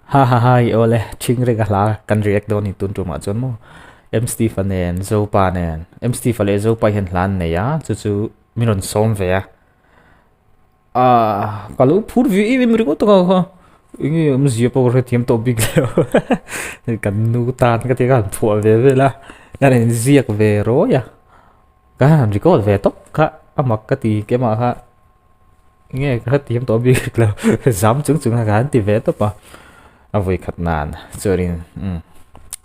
Ha ha ha i awle thing reng a hla kan react dawn ni tun tumah chuan maw M Steve a nen Zopa nen M Steve a leh Zopa hian hla an nei a chu chu min rawn sawm ve a ah ka lo phur ve em em ringawt a kha enge awmzia pawh ka hrethiam tawh bik lo kan nu tan ka ti a ka han phuah ve vel a ka han inziak ve rawi a ka han record ve tawp kha a mak ka ti keimah kha. Nge ka hrethiam tawh bik lo zam chung chung a ka han ti ve tawp a a vawi khat nan chuanin umm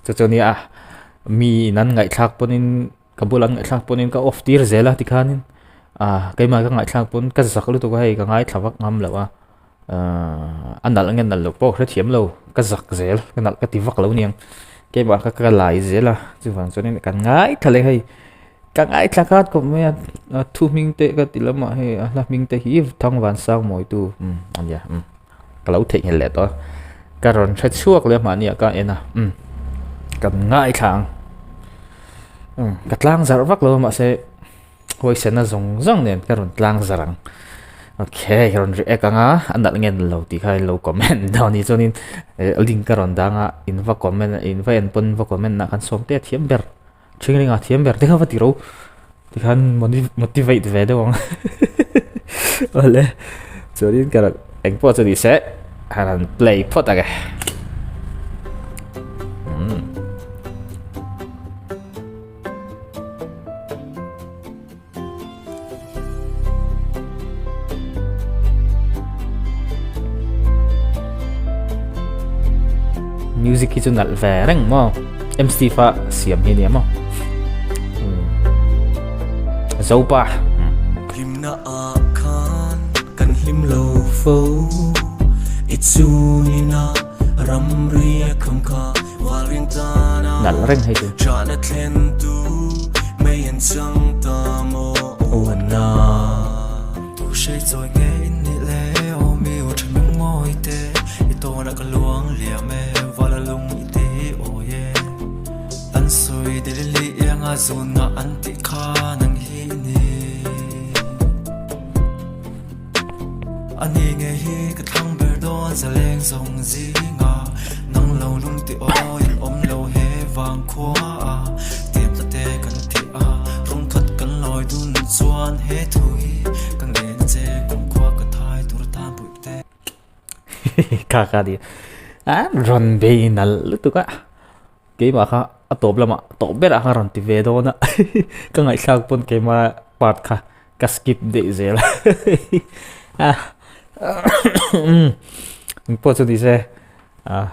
chu chu nia mi in an ngaihthlak pawhin ka bulah an ngaihthlak pawhin ka off tir zel a tikhanin ah keimah ka ngaihthlak pawn ka zak lutuk a hei ka ngaithla vak ngam lo a ahh a nalh nge nalh loh pawh ka hrethiam lo ka zak zel ka nalh ka ti vak lo aniang keimah kha ka lai zel a chuvang chuanin kan ngaithla leh hei. Ka ngaithla khat khawp mai a, a thu hming te ka ti lamah hei a hla hming te hi Thang Van Sang Mawitu umm a nia umm ka lo theihnghilh leh tawh a, ka rawn hre chhuak leh a mahniah ka en a umm kan ngaithla ang umm ka tlang zarh vak lo a mahse huaisena zawng zawng nen ka rawn tlang zarh ang okay ka rawn react ang a a nalh nge nalh lo tih kha in lo comment dawn a nih chuanin link ka rawn dang a in va comment in va en pawn va comment ah khan sawmte a thiam ber. Thingringa thiam ber te kha va ti ro tikhan motivate ve deuh ang awle chuanin ka rawn eng pawh chu ni se han han play phawt ang e umm. Music hi chu nalh ve reng maw MC fa siam hi nia maw Zopa Hlimna ah khan kan hlim lo fo I chunina ramri a kham kha valring tana Nalh reng hei chu Chahna thlen tu mei an chang ta maw aw na Tu hrei chawi nge in nih le aw mi aw tha meng mawi te I tawn ah ka luang liam e vala lung i ti awi e An sawi delili ianga zun ngah an tih kha nang hi i ni. A ni nge hi ka thlang ber dawn zaleng zawng zinga nang lo lung ti awi an awm lo he vang khua a tiam ta te kan ti a rawng khat kan lawi dun chuan he thu hi ka ngen che kum khua ka thai tur tan puih te. Kha kha ni a rawn bei nalh lutuk a keimah kha a tawp lamah tawp berah kha rawn ti ve dawn a ka ngaihthlak pawn keimah part kha Ka skip daih zel a eng pawh chu ni se ah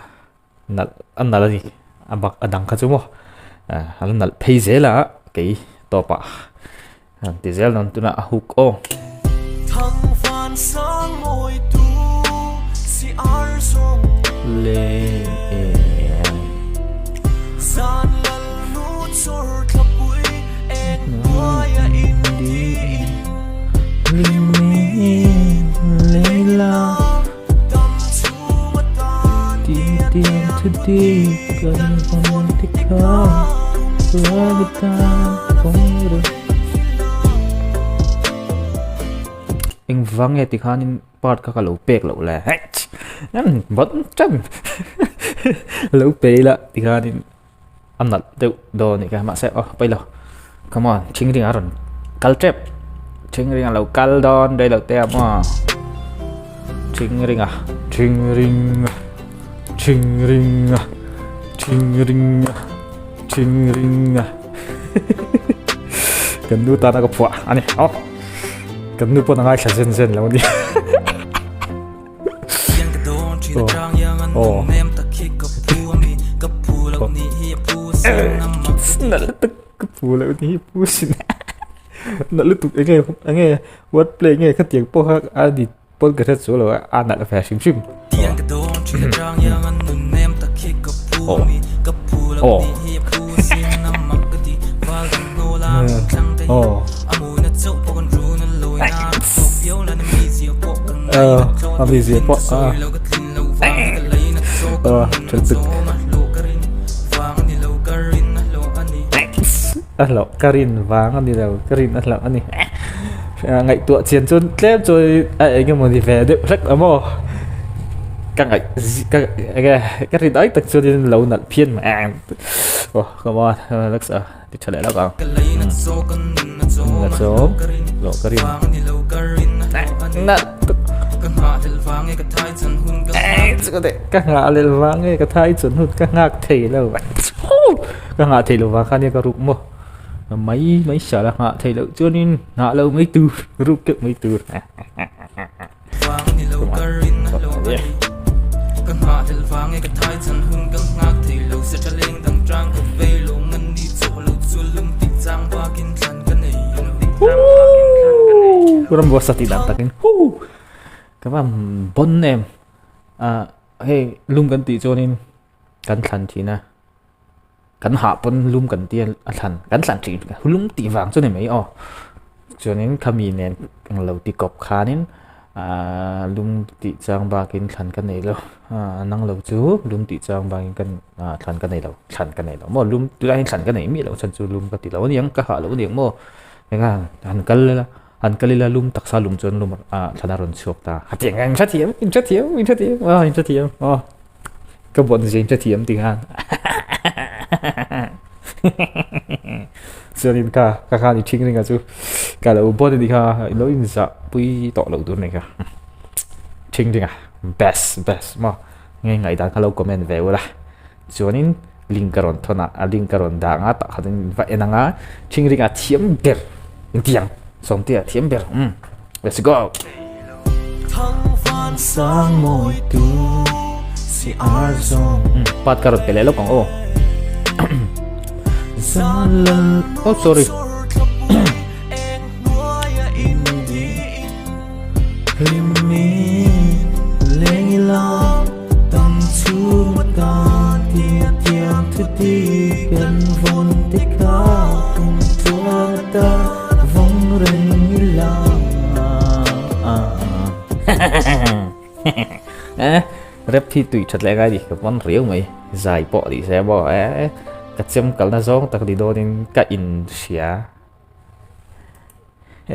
nalh a nalh a ni a bak a dang kha chu maw ah a la nalh phei zel a kei tawp ah han ti zel dawn tunah a hook aw. Le Engvang nge tikhanin part kha ka lo pek loh le lo pe ila tikhanin a nalh deuh dawn a nih kha mahse aw pawi lo come on thing ring a rawn kal tep thing ring a lo kal dawn rei loh te ah maw thing ring a thing ring a thing ring a thing ring a thing ring a kan nu tana ka phuah a ni aw kan nu pawn a ngaithla zen zen lo a ni. Nalh lutuk enge enge word play nge khatiang pawh kha a ni pawn ka hre chu lo a a nalh ve hrim hrim aw aw aw a mizia pawh a aw tha tuk a hlauh ka rin vang a ni lo ka rin a hlauh a ni ngaihtuah chian chuan tlem chuan a eng emaw ni ve deuh hlek a maw. Ka ngaih ka enge ka rin ai tak chuanin lo nalh phian mai ang oh come on let's ti tha leh lawk ang na chawm loh ka rin nalh tuk ka nghah lel vang nge ka thai chun hun ka nghak thei lo ka nghah thei lo vang kha nia ka ruk maw mai mai sala nghah thei loh chuanin nghah lo mai tur ruk keuh mai tur. Ramboss a tih dan takin huu ka va bon em ah hei lum kan tih chuanin kan thlan thin a kan hah pawn lum kan tia a thlan kan thlan thin lum tih vang chu ni mai aw chuanin khami nen lo ti kawp khanin ahh lum tih chang bakin thlan ka nei lo ahh nang lo chu lum tih chang bakin kan ahh thlan ka nei lo thlan ka nei lo maw lum tunah hian thlan ka nei miah loh chhan chu lum ka ti lo aniang ka hah lo aniang maw eng a han kal ila han kal ila lum taksa lum chuan lum ah thlan a rawn chhuak ta hetiang ang hrethiam inhrethiam inhrethiam aw inhrethiam aw. Ka buat zing che thiam ti khan chuanin ka ka khan i thing ringa chu ka lo buat ani kha lo in zah pui tawh loh tur ani kha thing ringa best best maw nge ngaihdan kha lo comment ve ula chuanin link ka rawn thawn a a link ka rawn dah anga tah khat in va en anga thing ringa thiam ber intiang sawmtea thiam ber umm let's go. Part ka rawn pe leh lawk ang aw. Oh sorry. Rep thi tui that leh ngai ni ka pawn riau mai zai pawh ni se maw eh ka chem kalna zawng tak ni dawnin ka in hria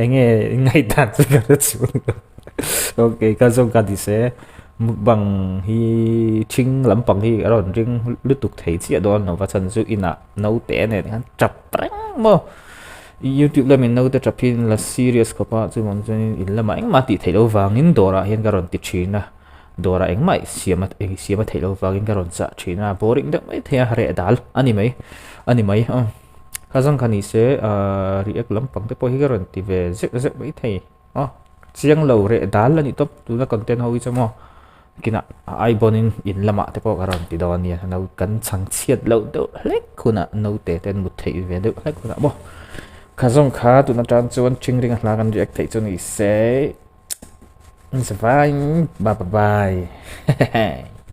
enge ngaihdan chu ka hre chhung lo okay ka zawng ka ni se mukbang hi thing lampang hi a rawn ring lutuk thei chiah dawn lo va chhan chu inah naute nen khan tap reng maw youtube lamin naute tap hi la serious khawp a chuvang chuanin in lamah engmah tih theih loh vangin dawrah hian ka rawn ti thin a dawrah engmah siam a siam a theih loh vangin ka rawn chah thin a boring deuh mai thei a reh dal a ni mai a ni mai a kha zawng kha ni se ahh react lampang te pawh hi ka rawn ti ve zeuh zeuh mai thei a chiang lo reh dal a ni tawp tuna content ho hi chu maw. Kinah a aibawnin in lamah te pawh ka rawn ti dawn a nia, no kan chhang chhiat loh deuh hlek hunah naute te an mut theih ve deuh hlek hunah maw kha zawng kha tun atang chuan thing ringa hla kan react theih chu ni se, bye bye.